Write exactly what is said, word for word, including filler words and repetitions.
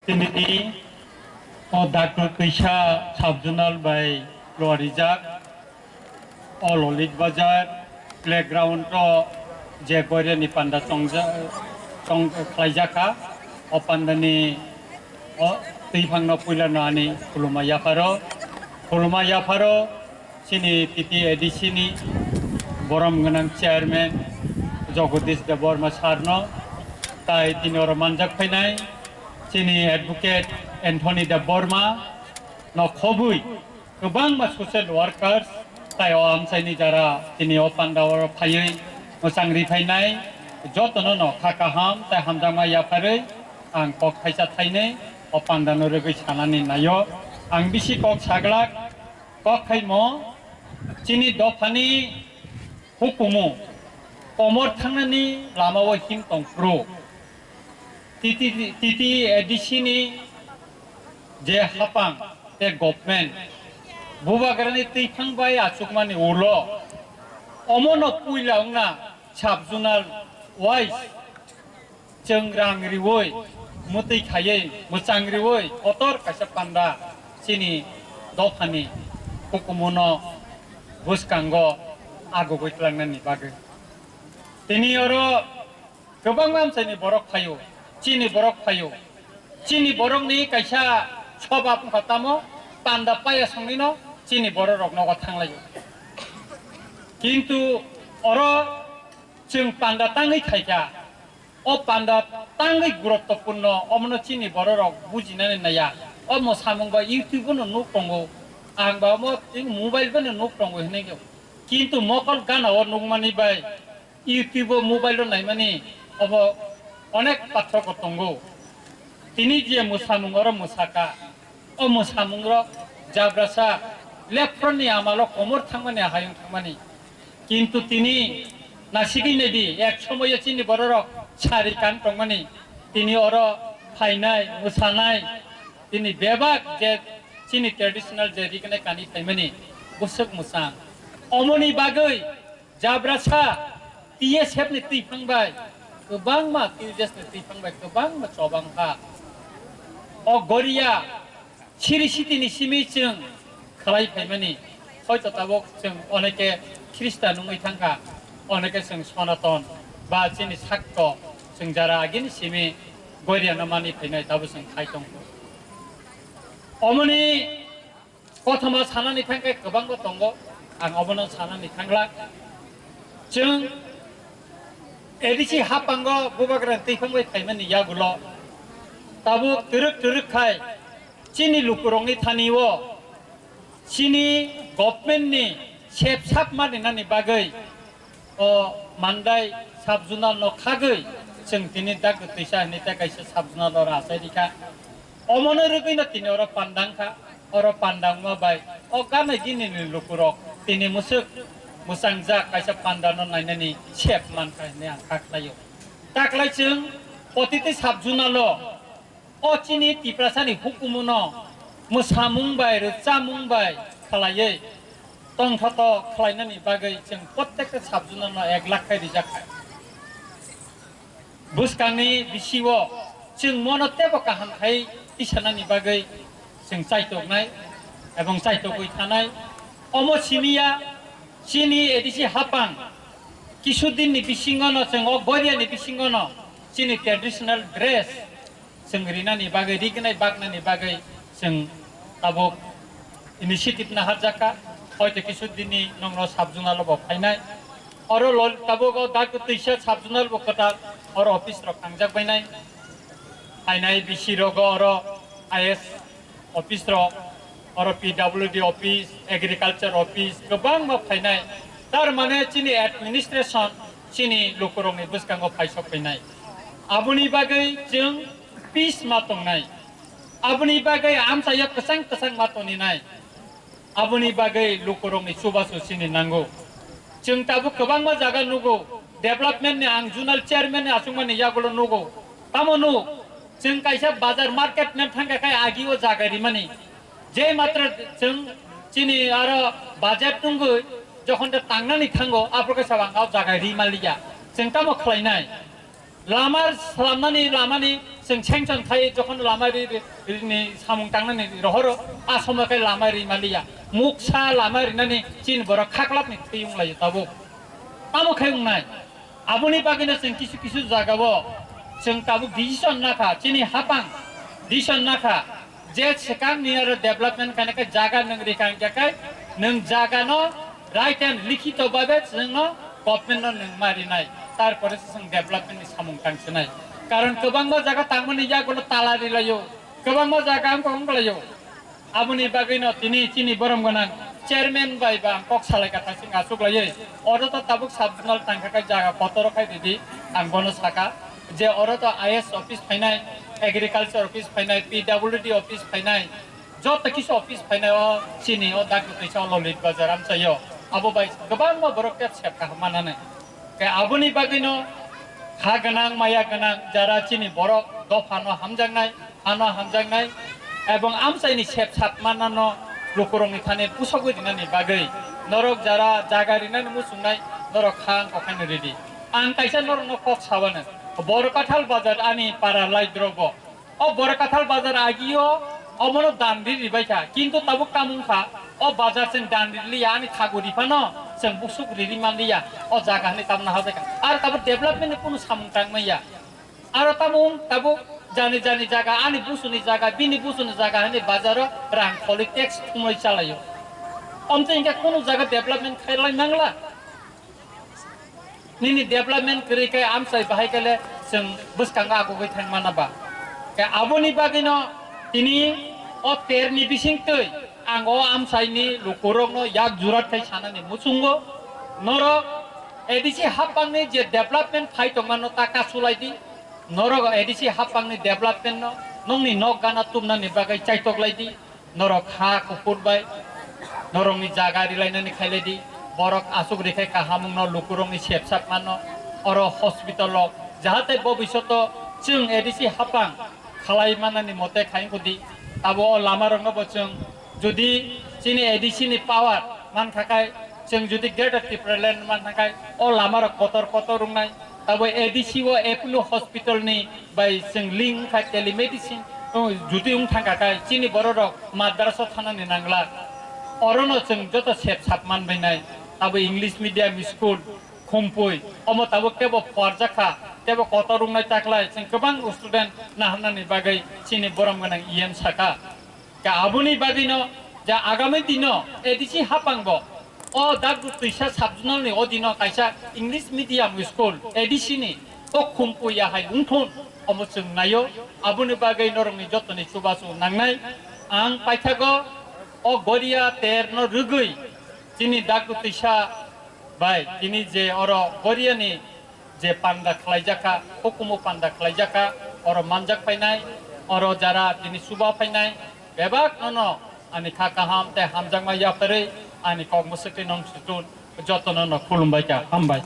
Tini o doctor kaisa sub-zonal bai luarijak, o Lolik Bazar playground o je goireni panda chongja-, chong-, khlaijakha, o pandani o twiphangno puilano ani khuluma yapharo, khuluma yapharo. Chini T T A D C ni borom gwnang chairman Jagadish Debbarma sir no, tai tini oro manjak phainai chini advocate Anthony Debbarma no khobwi kwbangma social workers tai o amchaini jara tini o panda oro phaiwi mwchang ri phainai jotono no kha kaham tai hamjakma yapharwi ang kok thaisa thainwi o panda no rwgwi sanani naio. Ang bisi kok saglak. Kok khaimo chini dophani hukumu komor thangnani lamao him tong phuru T T, T T A D C ni je hapang tei government bubagrani twiphang bai achukmani ulo omono puila wngna sub-zonal wise chwng rang riwi, mwtwi khaiwi, mwchang riwi, kotor kaisa panda chini dophani hukumuno bwskango agugwi tlangnani bagwi. Tini oro kwbangma amchaini borok phaio, chini borok phaio, chini borokni kaisa sobab wngkha tamo panda paya songwino chini bororok nogo thanglaio. Kintu oro chwng panda tangwi khaikha, o panda tangwi guruttopurno, omono chini bororok bujinani naiya. Omo samung ba YouTube-o no nuk tongo, ang ba omo tei mobile bai no nuk tongo hinwi khe. Kintu mokol gana o nukmani bai YouTube-o mobile-o naimani obo onek pathoko tongo. Tini je mwsamung oro mwsaka, o mwsamungrok jabrasa lephronni amalo komor thangmani, hayung thangmani. Kintu tini nasigwi naidi, ek somoyo chini bororok sari kan tongmani, tini oro phainai, mwsanai, tini bebak je chini traditional je rignai kani phaimani, bwswk mwsang. Omoni bagwi jabrasa T S F ni twiphang bai kwbangma, T S F ni twiphang bai kwbangma chobang kha. O goria siri sitini simi chwng khlai phaimani, hoito tabuk chwng oneke Khristan wngwi thangkha, oneke chwng Sonaton ba chini sakto chwng jara agini simi goriano mani phainai tabuk chwng khai tongkho. Omoni kothoma sanani thangkhe kwbangma tongo, ang obono sanani thangla. Chwng A D C hapango bubagra twiphang bai phaimani yagulo tabuk twrwk twrwk khai chini lukurokni thani-o chini government-ni sepsap maninani bagwi o Mandai sub-zonal no khagwi chwng tini dak twisa hinwi tei kaisa sub-zonal oro achai rikha. Omono rwgwino tini oro pandang kha, oro pandangma bai o gana gini ni lukurok tini mwswk mwchangjak kaisa pandano nainani sep mankha hinwi ang kha khlaio. Taklai chwng protiti sub-zonal o o chini Tiprasani hukumuno mwsamung bai, rwchapmung bai khlaiwi tongthoto khlainani bagwi chwng prottekta sub-zonal no ek lakh khai rijak kha. Bwskangni bisio chwng mono teibo kaham khai tisanani bagwi chwng chaitoknai ebong chaitokwi thanai. Omo simiya chini A D C hapang kisu dinni bisingono chwng o goriani bisingono chini traditional dress chwng rinani bagwi, rignai baknani bagwi chwng tabuk initiative naharjakha, hoito kisu dini nongno sub-zonal bo phainai. Oro lo-, tabuk o dak twisa sub-zonal bo kwtal oro office rok thangjak bainai. Phainai B C rogo oro I S office rok, oro P W D office, agriculture office kwbangma phainai. Tar mane chini administration chini lukurokni bwskango phaisok phainai. Aboni bagwi chwng peace ma tongnai. Aboni bagwi amchaio kwchang kwchang ma toninai. Aboni bagwi lukurokni chubachu chini nango. Chwng tabuk kwbangma jaga nugo, development ni ang zonal chairman ni achukmani yagulo nugo. Tamo nuk, chwng kaisa bazar market nan thangkha khai agi o jaga rimani. Je matra chwng chini aro budget tungwi jokhon ta tangnani thango, aphuru kaisa bang o jaga rimaliya. Chwng tamo khlainai? Lama slamnani lamani Chwng sanction khai jokhon lama ri, ri, ri ni samung tangnani rohoro, a somo khe lama ri maliya. Muksa lama rinani chini borok khaklapni thwi wng laio tabuk. Tamo khai wngnai. Aboni bagwino chwng kisu kisu jagao chwng tabuk decision nakha, chini hapang decision nakha. Je swkangni aro development khaina khe jaga nwng rikang khe kai, nwng jagano right and likhito babe chwngno government no nwng ma rinai, tarpore se chwng development ni samung tang sinai. Karon kwbangma jaga tangmani yagulo tala rilaio, kwbangma jaga wngkok wnglaio. Aboni bagwino tini chini borom gwnang chairman bai ba ang kok salai kha thasing achuk laiwi. Oro to tabuk sub zonal tangkha khe jaga kotoro khai ridi, ang bono saka je oro to I S office phainai, agriculture office phainai, P W D office phainai, joto kisa office phainai o chini o dak twisa o Lolit Bazar amchaio. Abo bai kwbangma borok tep sep kaham mananai. Khe aboni bagwino ha gwnang maya gwnang jara chini borok dophano hamjaknai, ano hamjaknai, ebong amchaini sep sap manano lukurokni thani pusogwi rinani bagwi norok jara jaga rinani muchungnai norok ha wngkha khaino ridi. Ang kaisa norokno kok sabano, Borkathal bazar ani para laidrogo. O Borkathal bazar agio omono dan ri ribai kha, kintu tabuk tamung kha, o bazar chwng dan riliya, ani thago riphano chwng busuk riri manliya, o jaga hwnwi tamna habai kha. Aro tabuk development ni kunu samung tang manya. Aro tamung tabuk jani jani jaga, ani busuni jaga, bini busuni jaga hwnwi bazaro rang kholi tax thumwi chalaio. Omtwi hinkhe kunu jaga development khailai mangla. Nini development kwrwi khe amchai bahai khe le chwng bwskango agugwi thang mana ba. Khe aboni bagwino tini o terni bisingtwi ang o amchaini lukurokno yak jurat khai sanani muchungo. Norok A D C hapangni je development phai tongmano ta kasulai di. Norok A D C hapangni development no nongni nok gana tumnani bagwi chaitok lai di. Norok ha kuphur bai norokni jaga rilainani khailai di. Borok aswk rikhe kaham wngno lukurokni sepsak mano oro hospital rok, jahate bobishoto chwng A D C hapang khalai manani mote khai wngkho di. Abo o lama rokno bo chwng jodi chini A D C ni power mankha khai, chwng jodi Greater Tipraland mankha khai o lama rok kotor kotor wngnai. Tabo A D C o Apollo Hospital ni bai chwng link wngkha telemedicine, o, jodi wng thangkha khe chini borok rok madrasa thanani nangla. Orono chwng joto sep sap man bainai. Abo English medium school Khumpui, omo tabuk tebo phuarjakha, tebo kotor wngnai taklai chwng kwbang student naharnani bagwi chini borom gwnang E M saka. Khe aboni bagwino je agami dino A D C hapangbo o Dakdu Twisa sub-zonal ni odino kaisa English medium school A D C ni o Khumpui ya hai wngthun, omo chwng naio. Aboni bagwi norokni jotoni chubachu nangnai. Ang paithago o Goria ter no rwgwi chini Dakdu Twisa bai tini je oro Goria ni je panda khlaijak kha, hukumu panda khlaijak kha, oro manjak phainai, oro jara tini chuba phainai, bebak nono ani kha kaham tei hamjakma yapharwi ani kok mwswkwi nong sutun jotono no khulumbai kha, hambai.